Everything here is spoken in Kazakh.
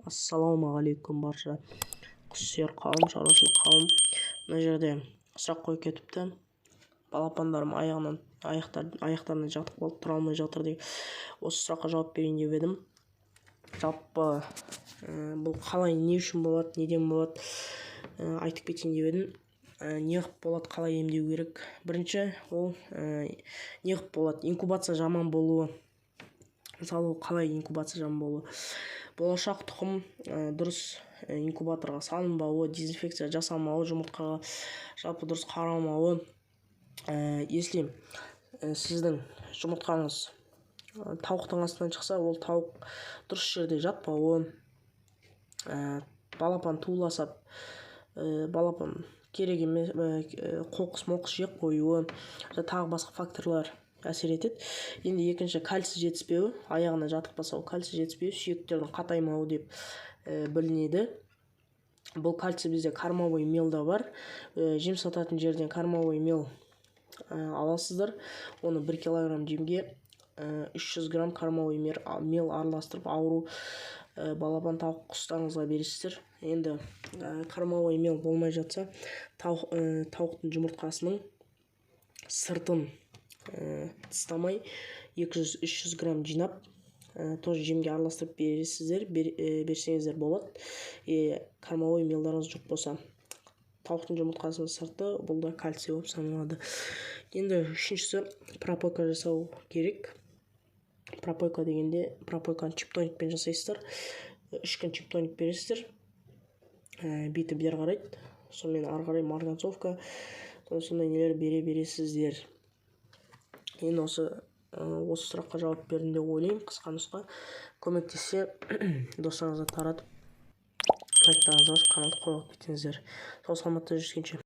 Ассалаумағалейкум, барша құссүйер қауым, шаруашылық қауым! Мына жерде сұрақ қойып кетіпті: балапандарым аяғынан аяқтарына жатып қалды, тұра алмай жатыр деген. Осы сұраққа жауап берейін деп едім. Жалпы, бұл қалай, не үшін болады, неден болады, айтып кетейін деп едім. Неғып болады, қалай емдеу керек? Бірінші, ол неғып болады? Инкубация жаман болуы. Мысалы, ол қалай инкубация жаман болуы? Болашақ тұқым дұрыс инкубаторға салынбауы, дезинфекция жасалмауы, жұмыртқаға жалпы дұрыс қаралмауы. Если сіздің жұмыртқаңыз тауықтың астынан шықса, ол тауық дұрыс жерде жатпауы, балапан туыла сап, балапан керек емес қоқыс моқыс жеп қоюы, тағы басқа факторлар әсер етеді. Енді екінші, кальций жетіспеуі. Аяғына жатып қалса, ол кальций жетіспеуі, сүйектердің қатаймауы деп білінеді. Бұл кальций бізде кормовой мелда бар. Жем сататын жерден кормовой мел аласыздар. Оны 1 килограмм жемге 300 грамм кормовой мел араластырып, ауру балапан тауық құстарыңызға бересіздер. Енді кормовой мел болмай жатса, тауықтың жұмыртқасының сыртын тыстамай, 200-300 грамм жинап, тоже жемге араластырып бересіздер, берсеңіздер болады. Кормовой мелдарыңыз жоқ болса, тауықтың жұмыртқасының сырты, бұл да кальций болып саналады. Енді үшіншісі, пропойка жасау керек. Пропойка дегенде, пропойканы чиптоникпен жасайсыздар. 3 күн чиптоник бересіздер, беті бері қарайды. Сонымен ары қарай марганцовка, сондай нелер бере бересіздер. Енді осы сұраққа жауап бердім деп ойлаймын. Қысқа нұсқа көмектессе, достарыңызға таратып, лайктарыңызды басып, каналды қолдап кетіңіздер. Сау саламатта жүздескенше!